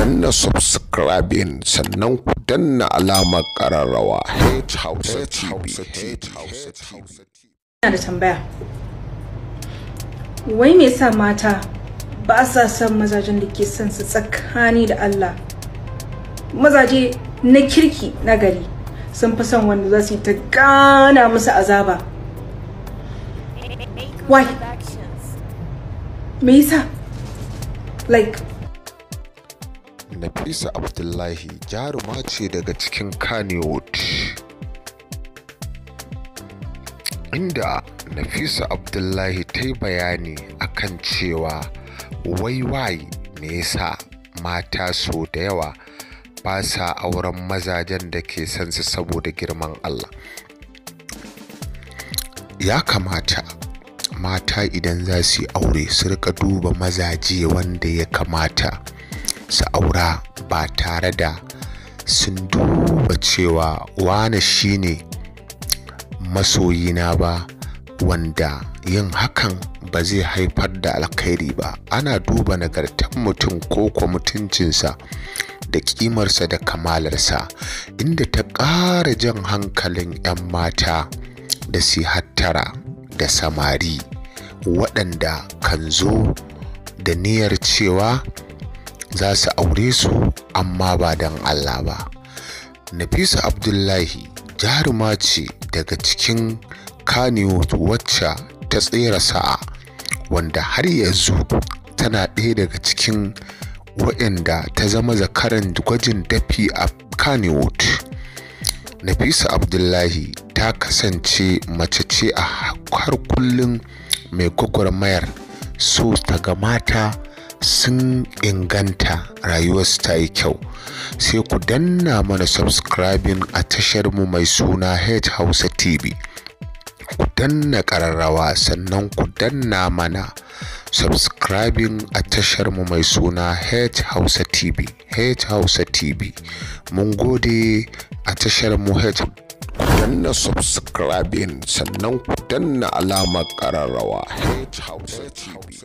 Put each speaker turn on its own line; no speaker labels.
Danna subscribing sannan ku danna alamar ƙararrawa. H Hausa TV.
Ina da tambaya. Wai me yasa mata ba sa son mazajen da ke son su tsakani da Allah? Mazaje na kirki na gari sun fi son wanda za su yi ta gana musu azaba. Why? Me yasa? Like,
Nafisa Abdullahi jaruma ce daga cikin Kannywood. Inda Nafisa Abdullahi ta yi bayani akan cewa wai why me yasa mata so da yawa ba sa auren mazajen da ke son su saboda girman Allah. Ya kamata mata idan za su yi aure su rika duba mazaje wanda ya kamata su aura ba tare da sun duba cewa wane shine masoyina ba, wanda yin hakan ba zai haifar da alkhairi ba. Ana duba nagartar mutum ko kuwa mutuncinsa da ƙimarsa da kamalarsa, inda ta ƙara jan hankalin 'yan mata da su hattara da samari waɗanda kan zo da niyyar cewa za su aure su amma ba don Allah ba. Nafisa Abdullahi jaruma ce daga cikin Kannywood wacce ta tsere sa'a, wanda har yanzu tana ɗaya daga cikin waɗanda ta zama zakaran gwajin dafi a Kannywood. Nafisa Abdullahi ta kasance mace ce a har kullum mai gwagwarmayar so ta ga mata sun inganta, rayuwarsu ta yi kyau. Sai ku danna mana subscribing a tashar mu mai suna H Hausa TV. Ku danna ƙararrawa sannan ku danna mana subscribing a tashar mu mai suna H Hausa TV. H Hausa TV. Mun gode a tashar mu H. Ku danna subscribing sannan ku danna alamar ƙararrawa. H Hausa TV.